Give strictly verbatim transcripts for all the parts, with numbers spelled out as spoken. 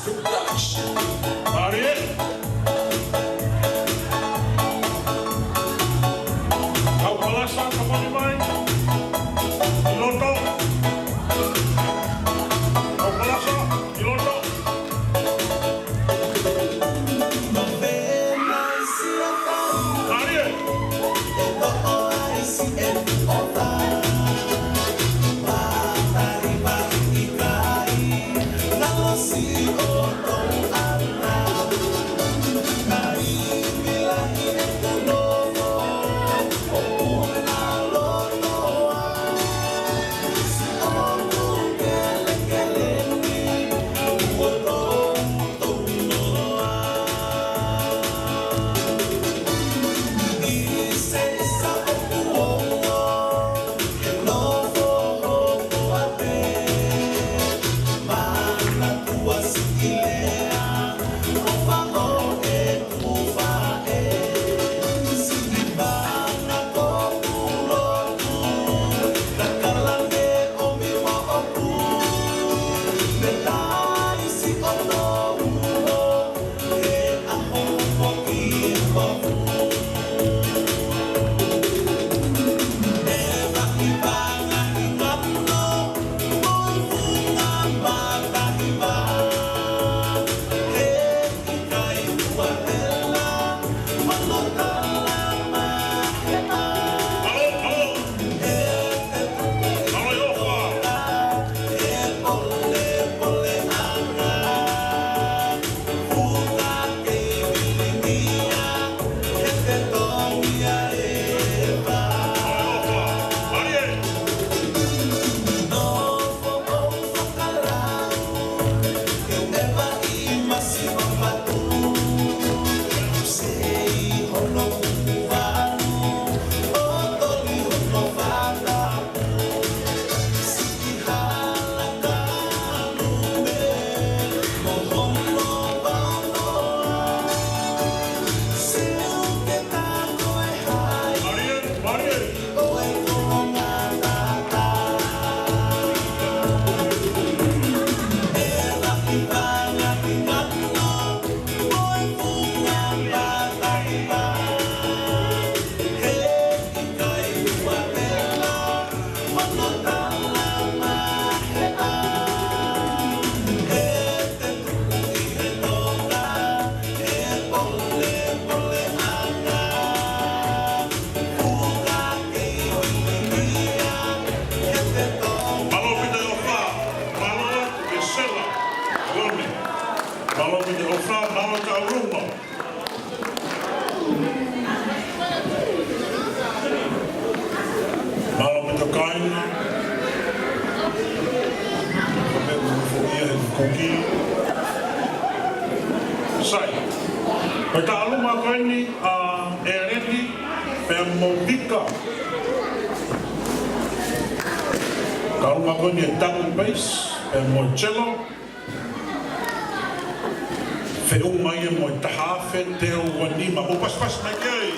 Mālie. Kau Palasa, ka moni mai. ʻI loto. Kau Palasa, ʻi loto. Mālie. Mālō Pita ʻOfa, mālō atu kia Sela Lone, mālō Pita ʻOfa, mālō Tauluma. Mālō Pita Kaina. Sai. Ko e Tauluma ko eni ʻa ʻEleni pea mo Vika. Tauluma ko eni ʻa Tamu Peisi pea mo Telo. Feʻunga ia mo e taha afe teu ua nima. Mou pasipasi mai ki ai.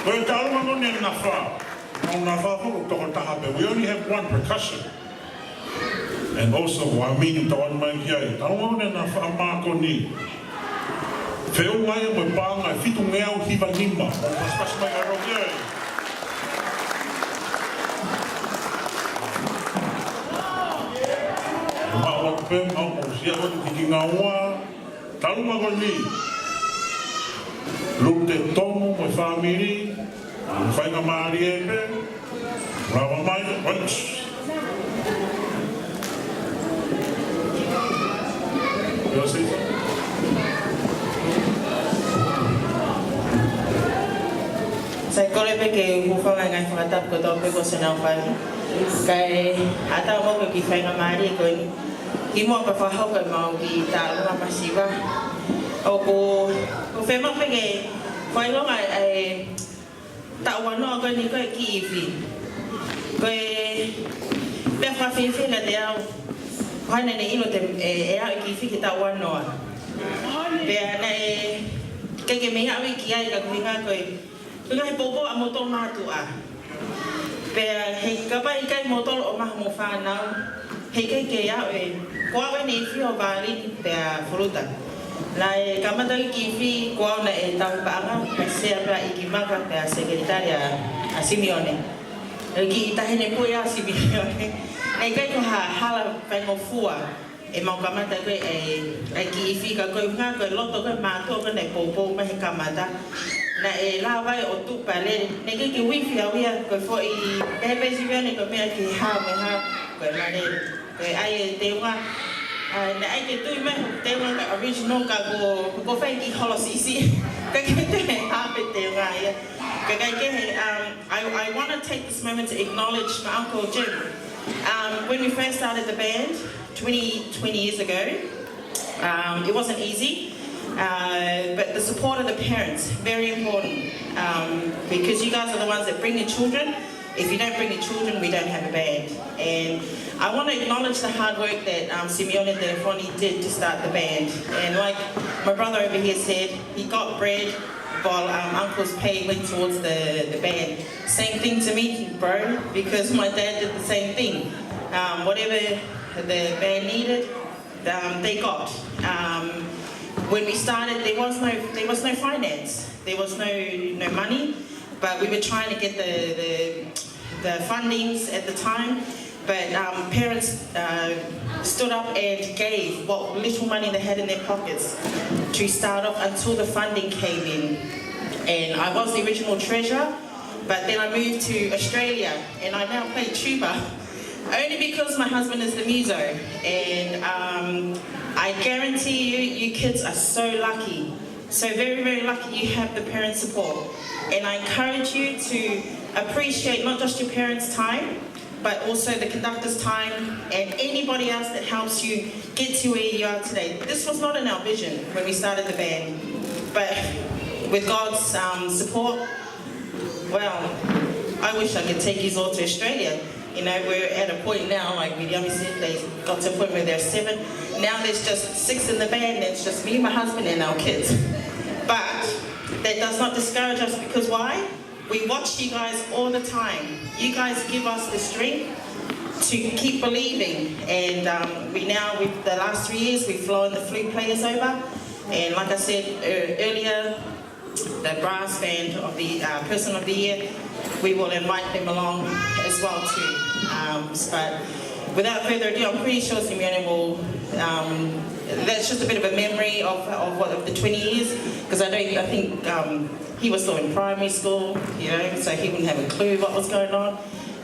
Ko e Tauluma ko eni ʻa Nafa. Nafa ko e tokotaha pē. We only have one percussion. And also, ʻa Mini tau ʻalu mai ki ai. Tauluma ko eni ʻa Nafa mākoni. Feʻunga ia mo e paʻanga ʻe fitungeau hiva nima. Mou pasipasi mai ʻalu ki ai. Mau ʻalu pē, mau ʻosi ʻalu ki he ngaua. Tauluma ko eni. Lute Tomu mo e fāmili. Faingamālie pē. Lava mai, right. Sai, kole pē ke u hūfanga he ngaahi fakatapu kotoa pē kuo ʻosi nau fai. Kae ʻatā mo e kiʻi faingamālie ko eni. Kimuʻa pea fakahoko ʻemau kiʻi taʻalo masiva. ʻOku, ʻoku fiemaʻu pē ke fakaʻilonga ʻa e taʻu ua noa ko eni ko e kiʻi ifi. Ko e meʻa fakafiefia kiate au, ko haʻane ʻilo ʻe, ʻe au e kiʻi ifi ki he taʻu ua noa. Pea naʻe ʻikai ke mei au ki ai ka ko e ʻuhinga ko e, ko e ngaahi poupou ʻa moutolu mātuʻa. Pea he kapau ʻikai moutolu ʻo maha mo fānau, heʻikai ke aʻu ē, ko au eni ifi ʻo vālini pea fuluta. Naʻe kamata ki ifi, ko au naʻe tauhi paʻanga, pea sea pea ʻEiki Maka pea sekelitali ʻa, ʻa Simione. ʻE ki tahi ne pui ʻa Simione. Naʻe ʻikai ko ha hala faingofua ʻemau kamata ko ē ʻa e, ʻa e ki ifi ka ko e ngā ko e loto ko e mātuʻa ko ē naʻe poupou mai he kamata. Naʻe lava ai ʻo tuʻu pea lele. Naʻe ʻikai ke uifi au ia ko e foʻi pepe Simione ko e meʻa ki hā mo e hā ko e malele. Ko e ʻai e teunga, ʻa, naʻe ʻai ke tui mai ho teunga ka original ka ko, ko fai ki holo siʻisiʻi. Ka ke te he hā pe teunga ia. Ka kai ke he, um, I, I wanna take this moment to acknowledge my Uncle Jim. Um, when we first started the band, twenty, twenty years ago, um, it wasn't easy, uh, but the support of the parents, very important, um, because you guys are the ones that bring the children. If you don't bring the children, we don't have a band. And I want to acknowledge the hard work that, um, Simeone Telefoni did to start the band. And like my brother over here said, he got bread while, um, Uncle's pay went towards the, the band. Same thing to me, bro, because my dad did the same thing. Um, whatever the band needed, um, they got. Um, when we started, there was no, there was no finance. There was no, no money, but we were trying to get the, the, the fundings at the time. But, um, parents, uh, stood up and gave what little money they had in their pockets to start off until the funding came in. And I was the original treasurer, but then I moved to Australia and I now play tuba only because my husband is the muso. And, um, I guarantee you, you kids are so lucky. So very, very lucky you have the parent support. And I encourage you to appreciate not just your parents' time, but also the conductor's time and anybody else that helps you get to where you are today. This was not in our vision when we started the band, but with God's, um, support, well, I wish I could take you all to Australia. You know, we're at a point now, like William said, they got to a point where they're seven. Now there's just six in the band, it's just me, my husband, and our kids. But that does not discourage us because why? We watch you guys all the time. You guys give us the strength to keep believing. And, um, we now, with the last three years, we've flown the flute players over. And like I said, uh, earlier, the brass band of the, uh, person of the year, we will invite them along as well too. Um, but without further ado, I'm pretty sure Simeone will, um, that's just a bit of a memory of, of what, of the twenty years, 'cause I don't, I think, um, he was still in primary school, you know, so he wouldn't have a clue what was going on.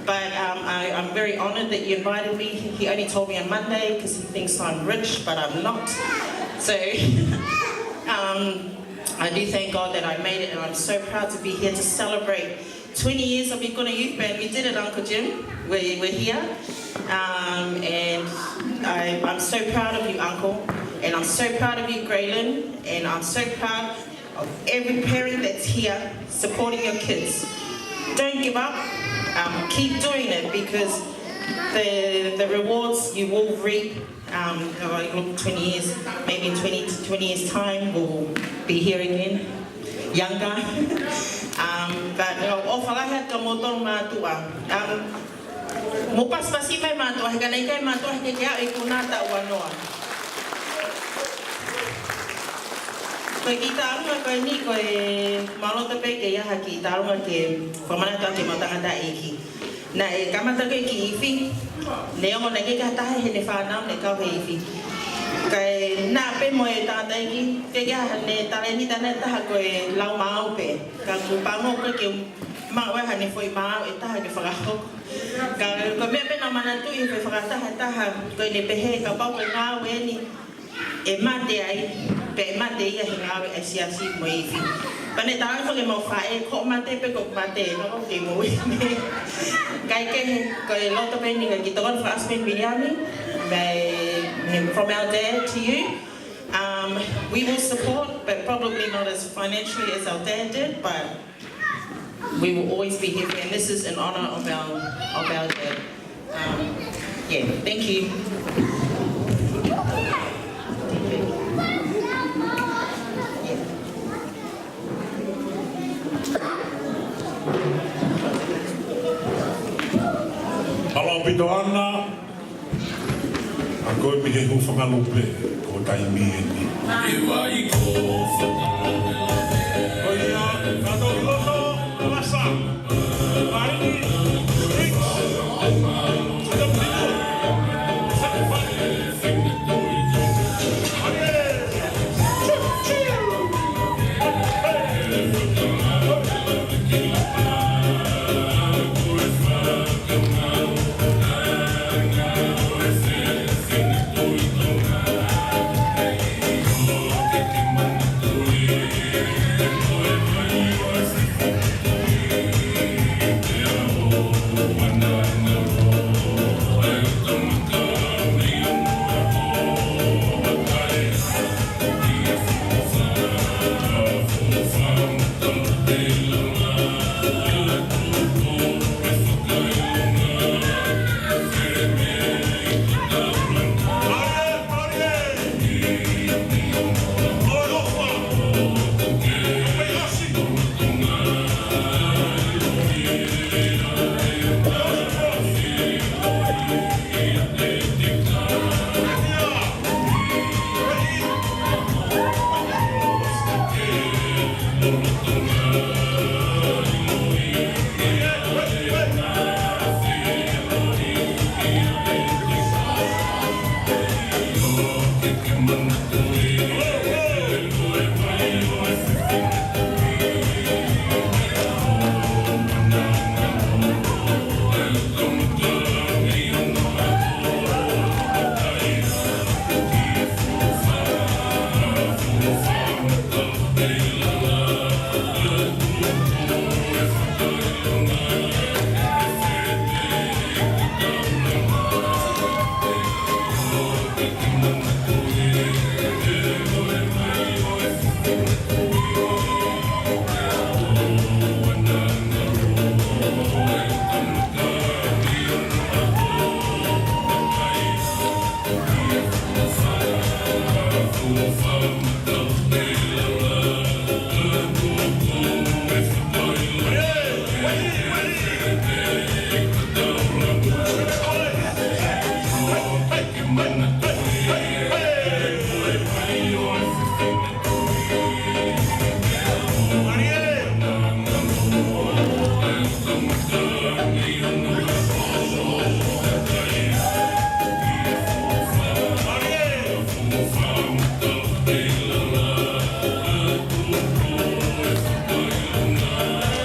But, um, I, I'm very honoured that you invited me. He only told me on Monday 'cause he thinks I'm rich, but I'm not. So, um, I do thank God that I made it, and I'm so proud to be here to celebrate twenty years of Ikuna Youth Band. We did it, Uncle Jim. We, we're here. Um, and I, I'm so proud of you, Uncle. And I'm so proud of you, Graylin. And I'm so proud of every parent that's here supporting your kids. Don't give up. Um, keep doing it because the, the rewards you will reap, um, you know, like, look, twenty years, maybe in twenty to twenty years' time, we'll be here again, younger. Um, but, you know, ʻofa lahi atu kia moutolu mātuʻa. Um, mou pasipasi mai mātuʻa, he ka naʻe ʻikai mātuʻa, he ke ke aʻu ʻi he kuonga taʻu noa. Ko e kiʻi tālunga ko eni, ko e mālō pē ke ʻi ai ha kiʻi tālunga ke fakamanatu ʻaki ʻemau tangataʻeiki. Naʻe kamata ko ē ki ifi, neongo naʻe ʻikai ke ʻi ai ha taha heʻene fānau ne kau he ifi. Kae naʻa pē mo e tangataʻeiki, ʻikai ke ʻi ai haʻane talēniti ʻe taha, ko e lau maau pē. Ka kuo pau ko ē ke maʻu ʻe ia haʻane foʻi maau ʻe taha ke fakahoko. Ka ko e meʻa pē naʻa ku manatuʻi he fakataha ʻe taha, ko ʻene pehē kapau ko e ngāue eni ʻe mate ai, pea ʻe mate ia he ngāue ʻa e siasi mo e ifi. Pea ne talaange foki ʻemau faʻē, ko hoʻo mate pē ko ʻeku mate, ka ko ke mo e me. Kae kehe, ko e loto pē eni ke tokoni fakaʻosi pē Viliami, mei, from our dad to you. Um, we will support, but probably not as financially as our dad did, but we will always be here for you, and this is in honour of our, of our dad. Um, yeah, thank you. Toana, a ko e mei he hūfanga lupe, ko e taimi eni. Ko ia, ka tau ʻi loto, lasa, laini, drinks,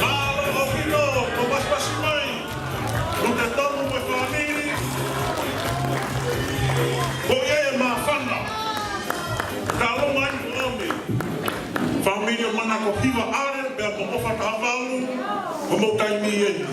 Mālō ʻaupito, ko pasipasi mai. Ko te tonu mo e fāmili. Ko ia e māfana. Ka lo mai ko ame. Fāmili ʻo Manako Hiva ʻAle, pea mo ʻOfa Tahavalu, ko mou taimi eni.